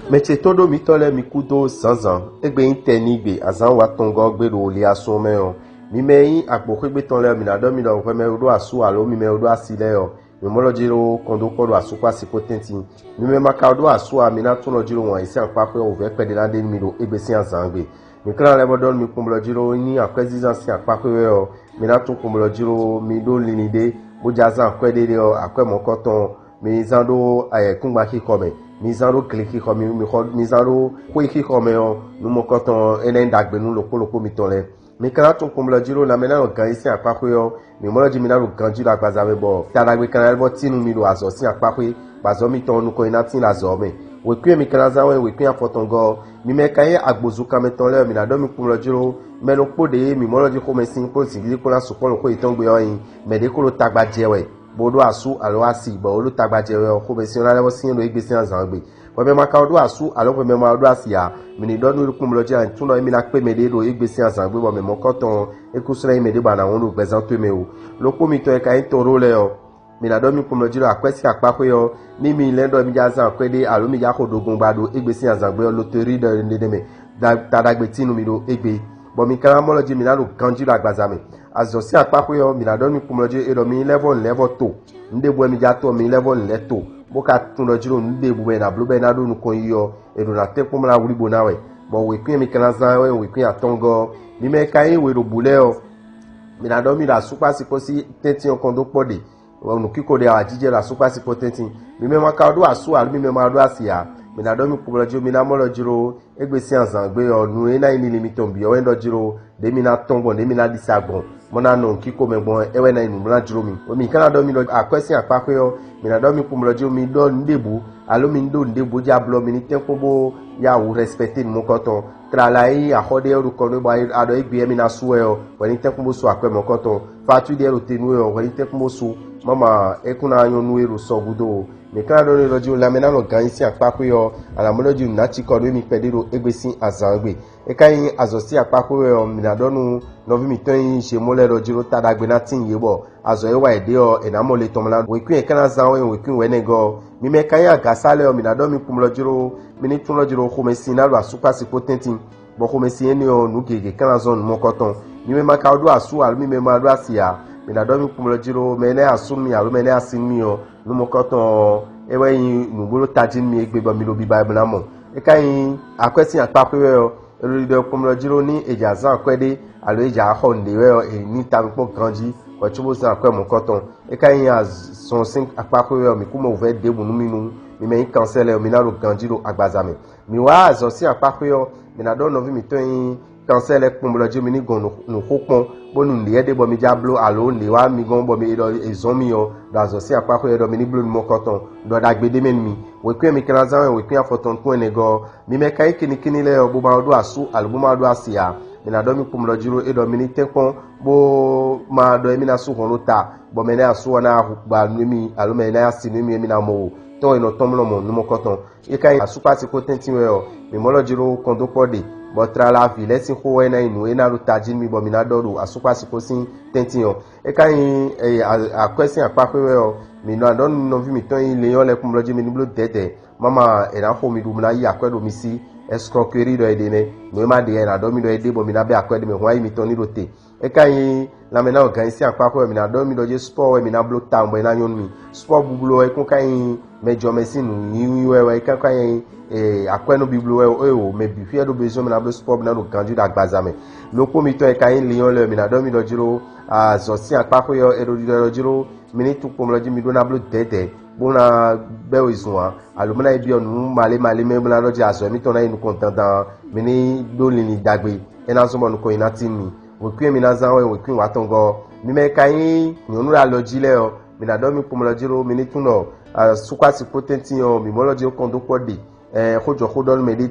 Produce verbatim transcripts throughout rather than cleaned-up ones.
Mɛ ce tó ɖó mitɔ́ lɛ́ɛ mi kú dó zǎnzǎn, égbé nyí tɛnígbe azǎn watɔngɔ́ gbe ɖo liasɔn mɛ ɔ́, mi mɛ e nyí agboxwégbé tɔn lɛ́ɛ, mi ná ɖɔ mi ɖɔ hwɛ mɛ e ɖó asú alo mi mɛ e ɖó asi lɛ́ɛ ɔ́, mi mɔ lɔ jí ɖó kɔn dó kpɔ́ ɖo asú kpó asi kpó tɛ́ntin. Mi mɛ ma ka ɖó asú ǎ, mi ná tún lɔ jí ɖó wǎn yí sín akpá xwé ɔ́ wǔvɛ́ kpɛɖé ná ɖe nú mi ɖo égbé sín azǎn gbe. Mi ka ná lɛ́ vɔ ɖɔ nú mi kpɔ́n lɔ jí ɖó nyí akwɛ́zínzán sín akpá xwé wɛ ɔ́, mi ná tún kpɔ́n lɔ jí ɖó mi ɖó linlin ɖé, bó jɛ azán akwɛ́ ɖé ɖé ɔ́, akwɛ́ mɔ̌kɔtɔn mi zán ɖó ayɛkúngban xixɔ mɛ, mi zán ɖó gle xixɔ mi, mi xɔ mi zán ɖó xwé xixɔ mɛ ɔ́, nú mɔ̌kɔtɔn ɔ́, é ná nyí ɖagbe nú ɖokpó ɖokpó mitɔn lɛ́ɛ. Mi ka ná tún kpɔ́n jí ɖó lanmɛ ná nɔ gan yí sín akpá xwé ɔ́, mi mɔ lɔ jí mi ná ɖo ganjí ɖo agbaza mɛ, bɔ ta ɖagbe ka ná vɔ tín nú mi ɖo azɔ̌ sín akpá xwé, bɔ azɔ̌ mitɔn ɔ́ nukɔn yi ná tín ɖo azɔ̌ ɔ́ mɛ. Wěkwín e mi ka ná zán wɛ wěkwín afɔtɔngɔ́ ɔ́, mi mɛ ka nyí agbozu kanmɛtɔn lɛ́ɛ ɔ́, mi ná ɖɔ mi kplɔ́n jí ɖó mɛ ɖokpó ɖě e mǐ mɔ lɔ jí xomɛsin kpó zǐngídi kpó ná sukpɔ́ ɖo xwé yětɔn gbe ɔ́ nyi mɛ ɖě ko ɖo tagba jɛ wɛ, bó ɖó asú alo asi, bɔ é ɖo tagba jɛ wɛ ɔ́, xomɛsin ɔ́ ná lɛ́ vɔ syɛ́n ɖo égbé sín azǎn gbe. Hwɛ mɛ ma ka ɖó asú alo hwɛ mɛ ma ɖó asi ǎ, mǐ ní ɖɔ nú kpɔ́n lɔ jí anyǐtúnɔ émí ná kpé mɛɖé ɖo égbé sín azǎn gbe, bɔ mɛ mɔ̌kɔtɔn é kú slɛ́ nyí mɛɖé bɔ a nǎ wɔn ɖo gbɛzán towe mɛ o. Ɖokpó mitɔn e ka nyí to ɖó lɛ́ɛ ɔ́, mi ná ɖɔ mi kpɔ́n jí ɖɔ akwɛ́ sín akpá xwé ɔ́, ní mi lɛ́ ɖɔ mi já zán akwɛ́ ɖé alo mi já xo ɖogbɔngba ɖo égbé sín azǎn gbe ɔ́, loterí ɖɔ énɛ́ mɛ, ta ɖagbe tín nú mi ɖo égbé, bɔ mi ka ná mɔ lɔ jí mi ná ɖo ganjí ɖo agbaza mɛ. Azɔ̌ sín akpá xwé ɔ́, mi ná ɖɔ mi kpɔ́n jí é ɖɔ mi lɛ́ vɔ nǔ lɛ́ vɔ to, nǔ ɖěbǔ wɛ mi já to, mi lɛ́ vɔ nǔ lɛ́ to, bó ka tunwun ɖɔ jí ɖo nǔ ɖěbǔ wɛ è nǎ bló bɔ é ná ɖó nukɔn yi ɔ́, è ɖǒ ná tɛ́nkpɔ́n bó ná wlí bó ná wɛ, bɔ wěkwín e mi ka ná zán wɛ nyí wěkwín atɔ́ngɔ́ ɔ́. Mi mɛ e ka nyí we ɖo bǔ lɛ́ɛ ɔ́, mi ná ɖɔ mi ɖo asúkpási kpó sín tɛ́ntin ɔ́ kɔn dó kpɔ́ ɖe, nǔkíko ɖe awǎjijɛ ɖo asúkpási kpó tɛ́ntin. Mi mɛ ma ka ɖó asú alo mi mɛ ma ɖó asi ǎ, mi ná ɖɔ mi kpo lɔ jí, mi ná mɔ lɔ jló égbé sín azǎn gbe ɔ́, nǔ e ná nyí linlin mitɔn bǐ ɔ́ wɛ ɖɔ jló ɖě mi ná tɔ́n gbɔn, ɖě mi ná ɖisa gbɔn, bó ná nɔ nǔkíko mɛ gbɔn, é wɛ ná nyí nǔmlá jló mi. Mi ka ná ɖɔ mi ɖɔ akwɛ́ sín akpá xwé ɔ́, mi ná ɖɔ mi kpo lɔ jí, mi ɖɔ nǔ ɖěbǔ alo mi ɖó nǔ ɖěbǔ jí ablɔ, mi ní tɛ́nkpɔ́n bó yá wǔ rɛspɛkté nǔ mɔ̌kɔtɔn. Tlala e nyí axɔ́ ɖé ɔ́ ɖo kɔ nú bɔ a ɖɔ égbé ɔ́ mi ná sú wɛ ɔ́, hwɛ ní tɛ́nkpɔ́n bó sú akwɛ́ mɔ̌kɔtɔn. Fatu ɖé ɖo te nú we ɔ́, hwɛ ní tɛ́nkpɔ́n bó sú. Mama é kún ná nyɔ́ nú we ɖo sɔ gúdo o. Mi ka ná ɖɔ nú é ɖɔ jí lanmɛ ná nɔ gǎn nyi sín akpá xwé ɔ́, a nǎ mɔ ɖɔ jí nǔ ná cikɔ nú émí kpɛɖé ɖo égbé sín azǎn gbe. É ka nyí azɔ̌ sín akpá xwé wɛ ɔ́, mi ná ɖɔ nú nɔví mǐtɔn e nyí Zemɔ́ɔ lɛ́ɛ ɖɔ jí ɖó ta ɖagbe ná tíin yě bɔ azɔ̌ e wa yě ɖe ɔ́, è nǎ mɔ le tɔn mlá. Wěkwín e ka ná zán ɔ́ nyí wěkwín wɛ̌nɛgɔ́ ɔ́. Mi mɛ e ka nyí agǎsá lɛ́ɛ ɔ́, mi ná ɖɔ mi kpɔ́n lɔ jló, mi ní tún lɔ jló xomɛsin ná ɖo asúkpási kpó tɛ́ntin, bɔ xomɛsin énɛ́ ɔ́, nǔ gěgé ka ná zɔ́n nǔ mɔ̌kɔtɔn. Mi mɛ ma ka ɖó asú alo mi mɛ ma ɖó asi ǎ, mi ná ɖɔ mi kpɔ́n lɔ jló, mɛ énɛ́ asú nú mi alo mɛ énɛ́ asi nú mi ɔ́, nǔ mɔ̌kɔtɔn ɔ́, é wɛ nyí nǔ bó ɖo tají nú mi égbé bɔ mi ɖo biba bó ná mɔ. É ka nyí akwɛ́ sín akpá xwé wɛ ɔ́, è ɖo ɖiɖɔ kpɔ́n lɔ jló ní è jɛ azán akwɛ́ ɖé alo é jɛ axɔ nǔɖé wɛ ɔ́, è ní ta mi kpɔ́n ganjí, hwɛ cóbó zán akwɛ́ mɔ̌kɔtɔn. É ka nyí azɔn sín akpá xwé wɛ ɔ́, mǐ kú mɔ wǔvɛ́ ɖěbǔ nú mi nú mi mɛ nyí kansɛ́ lɛ́ɛ ɔ́, mi ná ɖo ganjí ɖo agbaza mɛ. Mǐ wá azɔn sín akpá xwé ɔ́, mǐ ná ɖɔ nɔví mǐtɔn e nyí kansɛ́ lɛ́ɛ kpɔ́n bó ɖɔ jí mi ní gɔn nǔ- nǔxó kpɔ́n, bónú nǔɖé ɖé bɔ mi já bló alo nǔɖé wá mi gɔ́n bɔ mi ɖɔ è zɔ́n mi ɔ́, ɖo azɔn sín akpá xwé ɔ́ ɖɔ mi ní bló nú mɔ̌kɔtɔn, ɖɔ ɖagbe ɖé mɛ nú mi. Wěkwín e mi ka ná zán wɛ wěkwín afɔtɔn kún ɛnɛ gɔ́ ɔ́, mi mɛ ka nyí kinnikínní lɛ́ɛ ɔ́, bó ma ɖó asú alo bó ma ɖó asi ǎ, mi ná ɖɔ mi kpɔ́n bó ɖɔ jí ɖó é ɖɔ mi ní tɛ́nkpɔ́n bó ma ɖɔ émí ná sú hɔn ɖó ta, bɔ mɛ énɛ́ asú ɔ́ ná gba nú émí alo mɛ énɛ́ asi nú émí émí ná mɔ o. Tɔ́n e nɔ tɔ́n mlɔ́ mɔ nú mɔ̌kɔtɔn. É ka nyí asúkpási kpó tɛ́ntin wɛ ɔ́, mǐ mɔ lɔ jí ɖó kɔn dó kpɔ́ ɖe, bɔ tlala vǐ lɛ́ɛ sín xó wɛ ná nyí nǔ e ná ɖo tají nú mi bɔ mi ná ɖɔ ɖo asúkpási kpó sín tɛ́ntin ɔ́. É ka nyí eh, a- akwɛ́ sín akpá xwé wɛ ɔ́, mǐ nɔ ɖɔ nú nɔví mǐtɔn e nyí Lenyɔ́ɔ lɛ́ɛ kún blɔ́ jí mi ní bló dɛ̌dɛ̌. Mama è nǎ xo mi ɖu mi ná yí akwɛ́ ɖo mi sí, escroquerie ɖɔ è ɖe nɛ́. Nǔ e ma ɖe ɛ è nǎ ɖɔ mi ɖɔ é ɖe bɔ mi ná bɛ́ akwɛ́ ɖé mɛ, hɔn ayí mitɔn ní ɖo te. É ka nyí lanmɛ ná wɛ gǎn nyi sín akpá xwé wɛ mǐ ná ɖɔ mi ɖɔ jí spɔ́ wɛ mi ná bló tawun bɔ é ná nyɔ́ nú mi. Spɔ́ bublu ɔ́ é kún ka nyí mɛjɔmɛ sín nǔ nyínyí wɛ wɛ, é ka ka nyí eh, akwɛ́nú biblu wɛ é o, mɛ bǐ xwíɛ ɖó bezɔn mi ná bló spɔ́ mi ná ɖo ganjí ɖo agbaza mɛ. Ɖokpó mitɔn e ka nyí Linyɔ́ lɛ́ɛ ɔ́, mǐ ná ɖɔ mi ɖɔ jí ɖó azɔ̌ sín akpá xwé ɔ́, è ɖo ɖiɖɔ ɖɔ jí ɖó mi ní tún kpɔ́n lɔ jí mi ɖó ná bló dɛ̌dɛ̌ bó ná bɛ́ wezun ǎ, alo bó ná yi byɔ́ nǔ malé malé mɛ bó ná ɖɔ jí azɔ̌ émítɔn ná yi nukɔn dandan, mi ní ɖó linlin ɖagbe, é ná zɔ́n bɔ nukɔn nyi ná tín mi. Wěkwín e mi ná zán wɛ wěkwín wǎtɔngɔ́ ɔ́. Mi mɛ e ka nyí nyɔ̌nu ɖo alɔ jí lɛ́ɛ ɔ́, mi ná ɖɔ mi kpɔ́n lɔ jí ɖó mi ní tún ɖɔ asúkpási kpó tɛ́ntin ɔ́, mǐ mɔ lɔ jí kɔn dó kpɔ́ ɖe xójɔxó ɖɔ nú mɛɖé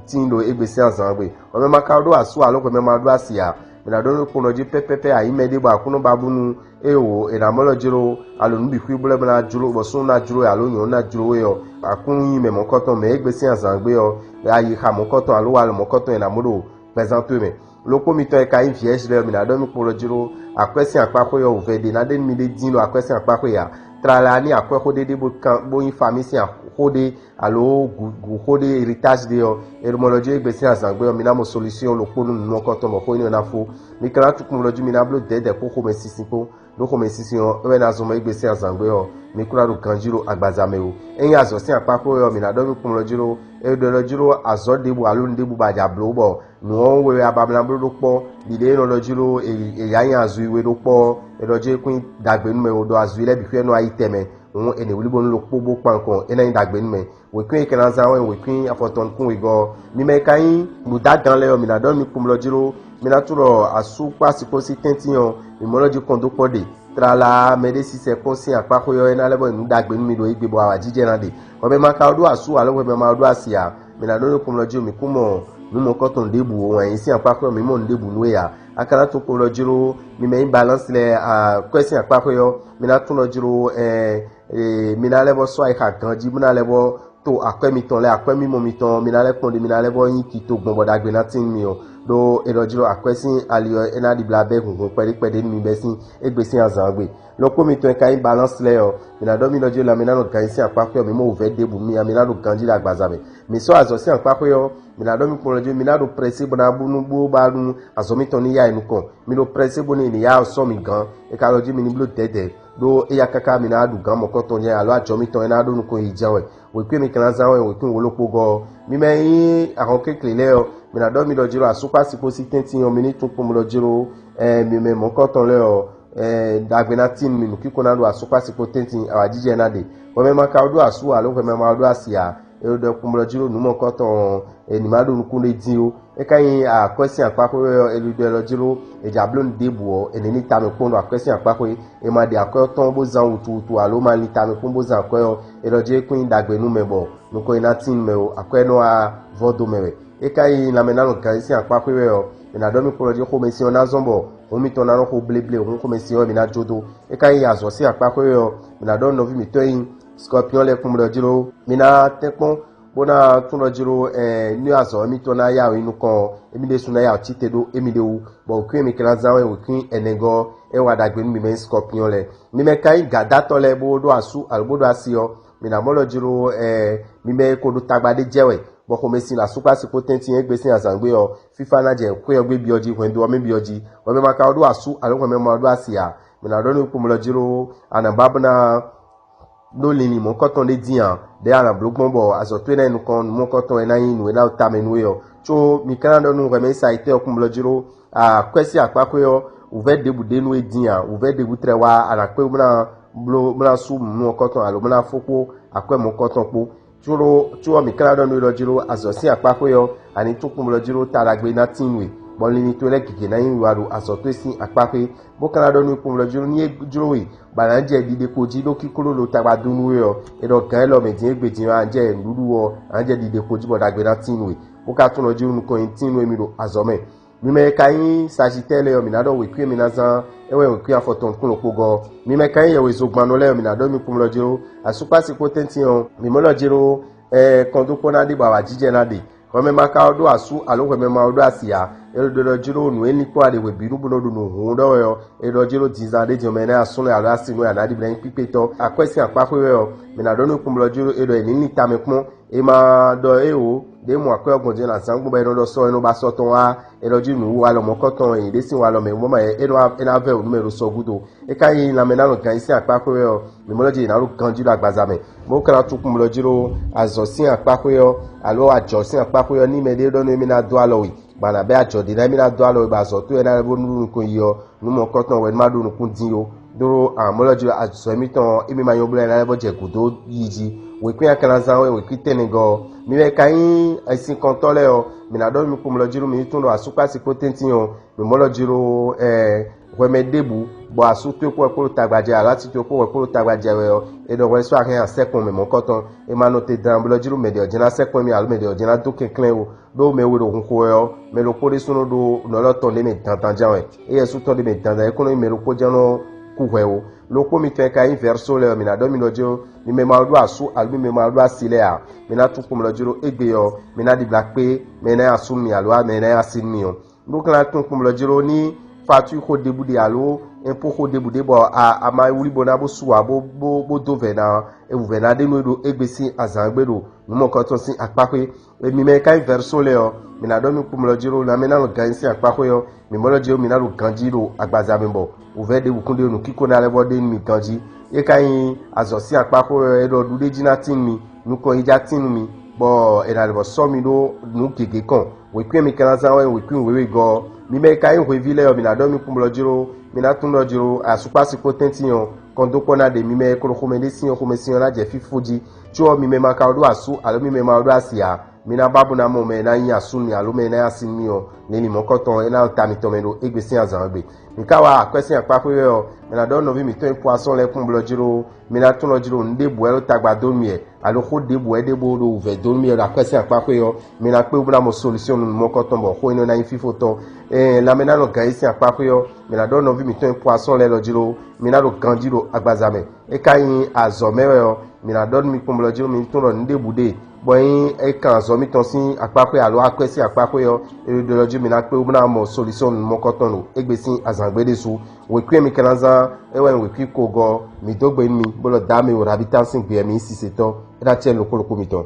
tíin ɖo égbé sín azǎn gbe. Hwɛmɛ ma ka ɖó asú alo hwɛmɛ ma ɖó asi ǎ. Mǐ ná ɖó nú kponɔ jí pɛ́pɛ́pɛ́ ayǐ mɛ ɖé bɔ Aklúnɔ ba bú nú é wǒ è nǎ mɔ lɔ jló alo nǔ bǐ xwíblɔ́ bó ná jló bɔ súnnu ná jló we alo nyɔ̌nu ná jló we ɔ́, Aklúnɔ nyí mɛ mɔ̌kɔtɔn mɛ égbé sín azǎn gbe ɔ́, ayixa mɔ̌kɔtɔn alo walɔ mɔ̌kɔtɔn è nǎ mɔ ɖo gbɛzán towe mɛ. Ɖokpó mitɔn e ka nyí vǐɛ́zhilɛ ɔ́, mǐ ná ɖɔ mì kpo lɔ jló akwɛ́ sín akpá xwé ɔ́ wǔvɛ́ ɖé ná ɖe nú mi ɖé dín ɖo akwɛ́ sín akpá xwé ǎ. tlala ní akwɛ́xó ɖé ɖé bó kan bó nyí famí sín axó ɖé alo gǔxó ɖé, héritage ɖé ɔ́, è ɖo mɔ ɖɔ jí égbé sín azǎngbe ɔ́, mi ná mɔ solution ɖokpó nú nǔnɔkɔtɔn bɔ xó énɛ́ ná fó. Mi ka ná tunwun ɖɔ jí mi ná bló dɛ̌dɛ̌ kpó xomɛsinsin kpó. Ɖó xomɛsinsin ɔ́, é wɛ ná zɔn mɛ égbé sín azǎngbe ɔ́, mi kún ná ɖo ganjí ɖo agbaza mɛ ó. Ényí azɔ̌ sín akpá xó wɛ ɔ́, mi ná ɖɔ mì kplɔ́n jí ɖó é ɖɔ jí ɖó azɔ̌ ɖěbǔ alo nǔ ɖěbǔ ba jǎ bló bɔ nǔ ɔ́ wɛ wɛ abamlá bló ɖó kpɔ́. Ɖiɖe e nɔ ɖɔ jí ɖó è yǎ nyi azu we ɖó kpɔ́ ɔ́, è ɖɔ jí é kún nyí ɖagbe nú mɛ ó, ɖɔ azu lɛ́ɛ bǐ xwíɛ nɔ wá yi tɛnmɛ. Hǔn è nǐ wlí bónú ɖokpó bó kpan nukɔn, é ná nyí ɖagbe nú mɛ. Wěkwín e ka ná zán wɛ wěkwín afɔtɔn nukún wegɔ́ ɔ́, mi mɛ e ka nyí nǔdágan lɛ́ɛ ɔ́, mi ná ɖɔ nú mi kpɔ́n blɔ́ jí ɖó mi ná tunwun ɖɔ asú kpó asi kpó sín tɛ́ntin ɔ́, mi mɔ lɔ jí kɔn dó kpɔ́ ɖe. Tlala mɛ ɖé sisɛ kpɔ́n sín akpá xwé ɔ́, é ná lɛ́ bɔ nǔ ɖagbe nú mi ɖo égbé bɔ awǎjijɛ ná ɖe. Hwɛmɛ ma ka ɖó asú alo hwɛmɛ ma ɖó asi ǎ, mi ná ɖɔ nú kpɔ́n blɔ́ jí ɖó mi kún mɔ nǔ mɔ̌kɔtɔn ɖěbǔ o, wǎn yí sín akpá xwé ɔ́, mi mɔ nǔ ɖěbǔ nú é ǎ. A ka ná tunwun kpɔ́n blɔ́ jí ɖó mi mɛ nyí balance lɛ́ɛ, akwɛ́ sín akpá xwé ɔ́, mi ná tunwun ɖɔ jí ɖó ɛɛ Ee, mi ná lɛ́ vɔ́ sɔ́ ayixa ganjí, bó ná lɛ́ vɔ́ to akwɛ́ mitɔn lɛ́ɛ, akwɛ́ mímɔ mitɔn, mi ná lɛ́ kpɔ́n ɖi, mi ná lɛ́ vɔ́ nyí tito gbɔn bɔ ɖagbe ná tín mi ɔ́. Ɖó è ɖɔ jí ɖɔ akwɛ́ sín ali ɔ́, é ná ɖibla bɛ́ hunhun kpɛɖé kpɛɖé nú mi bɛ́ sín égbé sín azǎn gbe. Lɔkpó mitɔn e ka nyí balance lɛ́ɛ ɔ́, mi ná ɖɔ mì ɖɔ jí lanmɛ ná nɔ ganjí sín akpá xwé ɔ́, mi mɔ wǔvɛ́ ɖěbǔ nú mi, mi ná ɖo ganjí ɖo agbaza mɛ. Mi sɔ́ azɔ̌ sín akpá xwé ɔ́, mi ná ɖɔ mì kplɔ́n jí mi ná ɖo prɛsé bó ná bú nú bó ba nú azɔ̌ mitɔn ní yá yi nukɔn. Mi ɖo prɛsé bónú è nǐ yá ɔ́ sɔ́ mi gǎn, é ka ɖɔ jí mi ní bló dɛ̌dɛ̌. Ɖó éyɛ́ káká mi ná ɖu gǎn mɔ̌kɔtɔn jɛ́n alo ajɔ mitɔn e ná ɖó nukɔn yi jɛ́n wɛ. Wěkwín mi ka ná zán wɛ wěkwín wo lókpó gɔ́ ɔ́. Mi mɛ e nyí ahɔn kéklě lɛ́ɛ ɔ́, mi ná ɖɔ mi ɖɔ jí ɖo asúkpási kpó sí tɛ́ntin ɔ́, mi ní tunwun kpɔ́n mi ɖɔ jí ɖó mi mɛ mɔ̌kɔtɔn lɛ́ɛ ɔ́, ɖagbe ná tín mi, nǔkínkɔ́n ná ɖo asúkpási kpó tɛ́ntin, awǎjijɛ ná ɖe. Hwɛmɛ ma ka ɖó asú alo hwɛmɛ ma ɖó asi ǎ, è ɖo ɖɔ kpɔ́n mi ɖɔ jí ɖó nǔ mɔ̌kɔtɔn ɔ́, è nǐ ma ɖo nukún ɖé dín ó. É ka nyí akwɛ́ sín akpáxwé wɛ ɔ́, è ɖiɖɔ ɛ lɔ jí ɖó è jǎ bló nǔ ɖěbǔ ɔ́, è nǐ ní tamɛ kpɔ́n ɖo akwɛ́ sín akpáxwé. È ma ɖe akwɛ́ ɔ́ tɔn bó zán wutuwutu alo ma ní tamɛ kpɔ́n bó zán akwɛ́ ɔ́, è ɖɔ jí é kún nyí ɖagbe nú mɛ bɔ nukɔn e ná tín nú mɛ ó, akwɛ́ nɔ wá vɔ́ dó mɛ wɛ. É ka nyí lanmɛ ná nɔ ganjí sín akpáxwé wɛ ɔ́, è nǎ ɖɔ mì kplɔ́n jí xomɛsin ɔ́ ná zɔ́n bɔ hǔn mitɔn ná nɔ xo bléblé hǔn xomɛsin ɔ́ mi ná jó dó. É ka nyí azɔ̌ sín akpáxwé wɛ ɔ́, è nǎ ɖɔ nɔví mǐtɔn e nyí Scorpion lɛ́ɛ kpɔ́n ɖɔ jí ɖó mi ná tɛ́nkpɔ́n bó ná tunwun ɖɔ jí ɖó nú azɔ̌ émítɔn ná yá wǔ yi nukɔn ɔ́, émí ɖésú ná yá wǔ cí te ɖó émí ɖé wú, bɔ wěkwín e mi ka ná zán wɛ wěkwín ɛnɛ gɔ́ é wa ɖagbe nú mi mɛ nyí Scorpion lɛ́ɛ. Mi mɛ ka nyí gǎdátɔ́ lɛ́ɛ bó ɖó asú alo bó ɖó asi ɔ́, mi ná mɔ ɖɔ jí ɖó mi mɛ e ko ɖo tagba ɖé jɛ wɛ, bɔ xomɛsin ɖo asúkpási kpó tɛ́ntin e gbé sín azǎngbe ɔ́, fífá ná jɛ xwé ɔ́ gbe byɔ́ jí, hwɛndo ɔ́ mɛ byɔ́ jí. Hwɛmɛ ma ka ɖó asú alo hwɛmɛ ma ɖó asi ǎ, mi ná ɖɔ nú kpɔ́n lɔ jí ɖó a nǎ ba bó ná ɖó linlin mɔ̌kɔtɔn ɖé dín ǎ, ɖěe a nǎ bló gbɔn bɔ azɔ̌ towe ná yi nukɔn nú mɔ̌kɔtɔn e ná nyí nǔ e ná ɖo tamɛ nú we ɔ́. Có mi ka ná ɖɔ nú hwɛmɛ e sa yi tɛ́ ɔ́ kún blɔ́ jí ɖó akwɛ́ sín akpáxwé ɔ́, wǔvɛ́ ɖěbǔ ɖé nú we dín ǎ, wǔvɛ́ ɖěbǔ tlɛ wá a nǎ kpé bó ná bló bó ná sú nǔ mɔ̌kɔtɔn alo bó ná fó kpó akwɛ́ mɔ̌kɔtɔn kpó. Có ɔ́, mǐ ka ná ɖɔ nú we ɖɔ jí ɖó azɔ̌ sín akpáxwé ɔ́, a nǐ tunwun kpɔ́n blɔ́ jí ɖó ta ɖagbe ná tín we, bɔ linlin towe lɛ́ɛ gěgé ná nyí wiwa ɖo azɔ̌ towe sín akpáxwé. Bó ka ná ɖɔ nú we kpɔ́n blɔ́ jí ɖó ní é jló we, bɔ a nǎ jɛ ɖiɖe kpo jí ɖó kíkló ɖo tagba dó nú we ɔ́, è ɖɔ gǎn élɔ́ mɛ din égbé din ɔ́, a nǎ jɛ nǔɖuɖu ɔ́, a nǎ jɛ ɖiɖe kpo jí bɔ ɖagbe ná tín we. Bó ka tunwun ɖɔ jí nukɔn nyi tín nú émí ɖo azɔ̌ mɛ. Mi mɛ e ka nyí Sagittaire lɛ́ɛ ɔ́, mǐ ná ɖɔ wěkwín e mi ná zán, é wɛ wěkwín afɔtɔn nukún ɖokpó gɔ́. Mi mɛ e ka nyí yɛwezɔ́gbannɔ lɛ́ɛ ɔ́, mǐ ná ɖɔ mi kplɔ́n jí ɖó asúkpási kpó tɛ́ntin ɔ́, mǐ mɔ ɖɔ jí ɖó kɔndókpɔ́ ná ɖe bɔ awǎjijɛ ná ɖe. Hwɛmɛ ma ka ɖó asú alo hwɛmɛ ma ɖó asi ǎ. É ɖo ɖɔ jí ɖó nǔ e ní kpɔ́n a ɖe hwebǐnu bó nɔ ɖo nǔ hun ɖɔ wɛ ɔ́, é ɖɔ jí ɖó dinzan ɖé din ɔ́ mɛ ná asúnɔ alo asinú wɛ a nǎ ɖi bɔ ná nyí kpíkpétɔ́. Akwɛ́ sín akpáxwé wɛ ɔ́, mǐ ná ɖɔ nú kplɔ́n jí ɖó è ɖɔ è nǐ ní tamɛ kpɔ́n. È ma ɖɔ éeǒ, ɖěe mɔ akwɛ́ ɔ́ gbɔn din ɔ́, nǎ zán gbɔn bɔ è nɔ ɖɔ sɔ è nɔ ba sɔ tɔn wá. È ɖɔ jí nǔ walɔ mɔ̌kɔtɔn e nyǐɖé sín walɔ mɛ mɔ̌ ma é nɔ é ná vɛ́ wǔ nú mɛ ɖo sɔgúdo. É ka nyí lanmɛ ná nɔ gan yí sín akpáxwé wɛ ɔ́, mǐ mɔ lɔ jí è nǎ ɖo ganjí ɖo agbaza mɛ. Mɔ̌ ka ná tunwun kpɔ́n lɔ jí ɖó azɔ̌ sín akpáxwé ɔ́, alo ajɔ̌ sín akpáxwé ɔ́, ní mɛɖé ɖɔ nú émí ná dó alɔ we, bɔ a nǎ bɛ́ ajɔ̌ ɖé ná émí ná dó alɔ we, bɔ azɔ̌ towe ná lɛ́ bó nú nukɔn yi ɔ́, nǔ mɔ̌kɔtɔn wɛ ní ma ɖó nukún dín ó. Ɖó amɔ̌ lɔ jí azɔ̌ émítɔn ɔ́, émí ma nyɔ́ bló ɛ ná lɛ́ bó jɛ gǔdo yi jí. Wěkwín akɛnazán wɛ wěkwín tɛnɛgɔ́ ɔ́. Mi wɛ ka nyí sinkɔntɔ́ lɛ́ɛ ɔ́, mǐ ná ɖɔ nú mi kpomlɔ jí nú mi ní tunwun ɖɔ asúkpási kpó tɛ́ntin ɔ́, mǐ mɔ lɔ jí ɖó hwɛmɛ ɖěbǔ, bɔ asú towe kpó wɛ kpó ɖo tagba jɛ alo asi towe kpó wɛ kpó ɖo tagba jɛ wɛ ɔ́, è ɖɔ hwɛ sɔ́ ahɛn asɛkpɔn mɛ mɔ̌kɔtɔn. È ma nɔ te dan blɔ́ jí ɖó mɛ ɖě ɔ́ jɛ́n ná sɛkpɔ́ émí alo mɛ ɖě ɔ́ jɛ́n ná dó kɛnklɛ́n ó. Ɖó mɛ we ɖo hun xo wɛ ɔ́, mɛ ɖokpó ɖésúnɔ ɖo nǔ élɔ́ tɔn ɖé mɛ dandan ján wɛ. Éyɛ́ sú tɔn ɖé mɛ dandan é kó nɔ nyí mɛ ɖokpó jɛ́n nɔ kú hwɛ ó. Lɔkpó mitɔn e ka nyí vɛ̌rsó lɛ́ɛ ɔ́, mǐ ná ɖɔ mi ɖɔ jí mi mɛ ma ɖó asú alo mi mɛ ma ɖó asi lɛ́ɛ ǎ. Mi ná tunwun kpɔmlɔ jí ɖó égbé ɔ́, mi ná ɖibla kpé mɛ e ná nyí asú nú mi alo mɛ e ná nyí asi nú mi ɔ́. Nú ka ná tunwun kpɔmlɔ jí ɖó ní fatúi xó ɖěbǔ ɖe alo Ɛ kpó xó ɖěbǔ ɖé bɔ a ma wlí bó ná bó su ǎ bó bó bó dó vɛ̌ ná ɔ́, è wǔ vɛ̌ ná ɖe nú é ɖo égbé sín azǎn gbe ɖo nǔ mɔ̌kɔtɔn sín akpá xwé. Mi mɛ e ka nyí vɛ̌rsó lɛ́ɛ ɔ́, mi ná ɖɔ nú kpomlɔ jí ɖó lanmɛ ná nɔ gan nyi sín akpá xwé ɔ́, mi mɔ ɖɔ jí ɖó mi ná ɖo ganjí ɖo agbaza mɛ bɔ wǔvɛ́ ɖěbǔ kún ɖe nǔkínkɔ́n ná lɛ́ vɔ ɖe nú mi ganjí. É ka nyí azɔ̌ sín akpá xwé ɔ́, é ɖɔ ɖuɖéjí ná tín nú mi, nukɔn yi já tín nú mi, bɔ è nǎ lɛ́ vɔ sɔ́ mi ɖó nǔ gěgé kɔn. Wěkwín e mi ka ná zán wɛ nyí wěkwín wěwegɔ́ ɔ́. Mi mɛ e ka nyí hweví lɛ́ɛ ɔ́, mi ná ɖɔ mì kpɔ́n blɔ́ jí ɖó, mi ná tunwun ɖɔ jí ɖó asúkpási kpó tɛ́ntin ɔ́, kɔn dó kpɔ́ ná ɖe mi mɛ e klo xomɛ ɖé sin ɔ́, xomɛ sin ɔ́ ná jɛ fífó jí. Có ɔ́, mi mɛ ma ka ɖó asú alo mi mɛ ma ɖó asi ǎ, mi ná ba bó ná mɔ mɛ e ná nyí asú nú mi alo mɛ e ná nyí asi nú mi ɔ́, lě mɔ̌kɔtɔn e ná ɖo ta mitɔn mɛ ɖo égbé sín azǎn ɔ́ gbe. Mi ka wá akwɛ́ sín akpá xwé wɛ ɔ́, mi ná ɖɔ nɔví mǐtɔn e kú asɔ́ lɛ́ɛ kpɔ́n blɔ́ jí ɖó, mi ná tunwun ɖɔ jí ɖó nǔɖé bǔ wɛ ɖo tagba dó nú mi wɛ, alo xó ɖěbǔ wɛ ɖé bó ɖo wǔvɛ́ dó nú mi wɛ ɖo akwɛ́ sín akpá xwé ɔ́, mi ná kpé bó ná mɔ solúsyɔn nú mɔ̌kɔtɔn bɔ xó énɛ́ ná nyí fífó tɔn. Ɛɛ, lanmɛ ná nɔ gǎn yí sín akpá xwé ɔ́, mi ná ɖɔ nɔví mǐtɔn e kú asɔ́ lɛ́ɛ lɔ jí ɖó, mi ná ɖo ganjí ɖo agbaza mɛ. É ka nyí azɔ̌ mɛ wɛ ɔ́, mi ná ɖɔ nú mi kpɔ́n blɔ́ jí ɖó mi tunwun ɖɔ nǔɖé bǔ ɖe, bɔ nyí é kan azɔ̌ mitɔn sín akpá xwé alo akwɛ́ sín akpá xwé ɔ́, é ɖo ɖɔ jí mi ná kpé bó ná mɔ solúsyɔn nú mɔ̌kɔtɔn ɖo égbé sín azǎn gbe ɖésú. Wěkwín e mi ka ná zán é wɛ nyí wěkwín kogɔ́, mǐ dó gbe nú mi, bó lɔ́ dó ami ɖo Rabita sín gbe wɛ mi nyí sisetɔ́, é ná cɛ lokpo lokpo mitɔn.